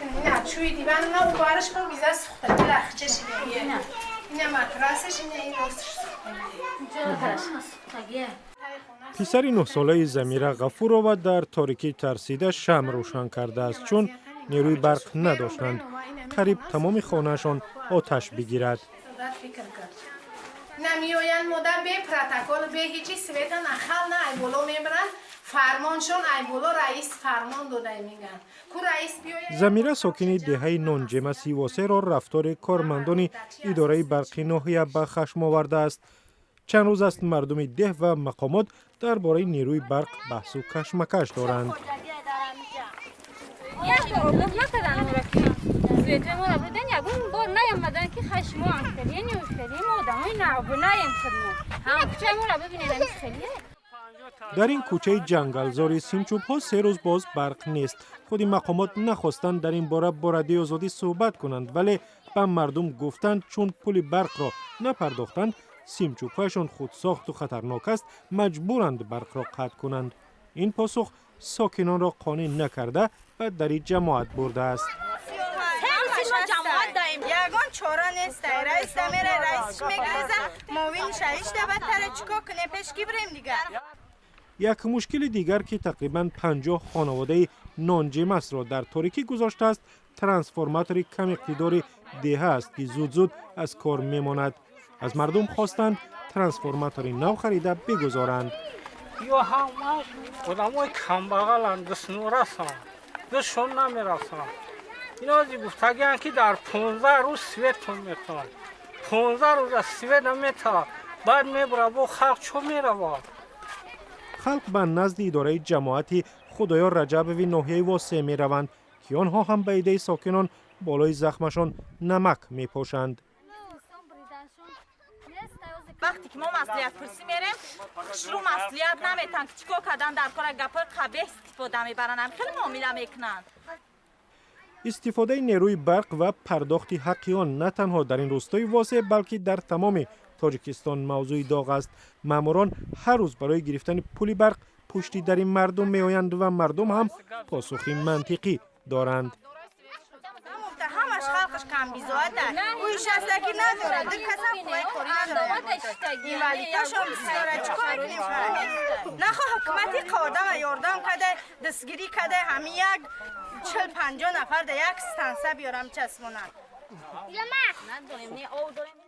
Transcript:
Ина чӯи диван на бараш пур биза сухта лахча шида. Ина матрасаш, ина ин росташ сухта. Писари 9-солаи Замира Ғафурова дар торикӣ тарсида шамъ рӯшан кардааст, чун нерӯи барқ надоштанд. Қариб тамоми хонаашон оташ бигирад. Намеоянд модар бе протокол, бе ҳечи света нахал на ай боло мебаранд, фармоншон ай боло, раис фармон додай меган ку раис биёяд. Замира, сокини деҳаи Нонҷемаси Восеро рафтори кормандони идораи барқи ноҳия ба хашм овардааст. Чанд рӯз аст, мардуми деҳ ва мақомот дар бораи нерӯи барқ баҳсу кашмакаш доранд. Як бор огоҳ накардан моро, ки светои моро будан. Ягон бор наомадан, ки хай, шумо анхелие, неухелие. Мо одамои навбунаем худмо. Ина кӯчаи моро бибинед, амис хелие. Дар ин кӯчаи ҷангалзори симчӯбҳо 3 рӯз боз барқ нест. Худи мақомот нахостанд дар ин бора бо Радиои Озодӣ суҳбат кунанд, вале ба мардум гуфтанд, чун пули барқро напардохтанд, симчӯбҳояшон худсохту хатарнок аст, маҷбуранд барқро қатъ кунанд. Ин посух сокинонро қонеъ накарда, ба дари ҷамоат бурдааст. Ҷамоат даем, ягон чора нест. Раис дамера, раисш мегиреза, муовинша ишда бадтара. Чикор кунем, пеш ки бирем дигар? Як мушкили дигар, ки тақрибан 50 хонаводаи Нонҷемасро дар торикӣ гузоштааст, трансформатори камиқтидори деҳа аст, ки зуд-зуд аз кор мемонад. Аз мардум хостанд, трансформатори нав харида бигузоранд. Ё ҳамаш одамои камбағаланд, дастнорасанд, дастшон намерасанд. Инози гуфтагианд, ки дар 15 рӯз светон метавад. 15 рӯза свет наметавад, баъд мебура, бо халқ чо меравад? Халқ ба назди идораи ҷамоати Худоёр Раҷабови ноҳияи Восе мераванд, ки онҳо ҳам ба иддаи сокинон болои захмашон намак мепошанд. Вақте ки мо маслиҳатпурсӣ мерем, хушрӯ маслиҳат наметан, ки чӣ кор кардан дар кора. Гапҳои қабеҳ истифода мебаранд, хеле муомила мекунанд. Истифодаи нерӯи барқ ва пардохти ҳаққи он на танҳо дар ин рӯстои Восеъ, балки дар тамоми Тоҷикистон мавзӯи доғ аст. Маъмурон ҳар рӯз барои гирифтани пули барқ пушти дари мардум меоянд ва мардум ҳам посухи мантиқӣ доранд. Ҳамаш халқаш камбизоата, ӯ шастагӣ надорад, ду касам қувваи корӣ надорад, инвалидашон бисёра. Чӣ кор кунем? Нахо ҳукумати қодама ёрдам када, дастгирӣ када, ҳамин як 40-50 нафар да як станса биёрам, часпонад. Надорем, не об дорем.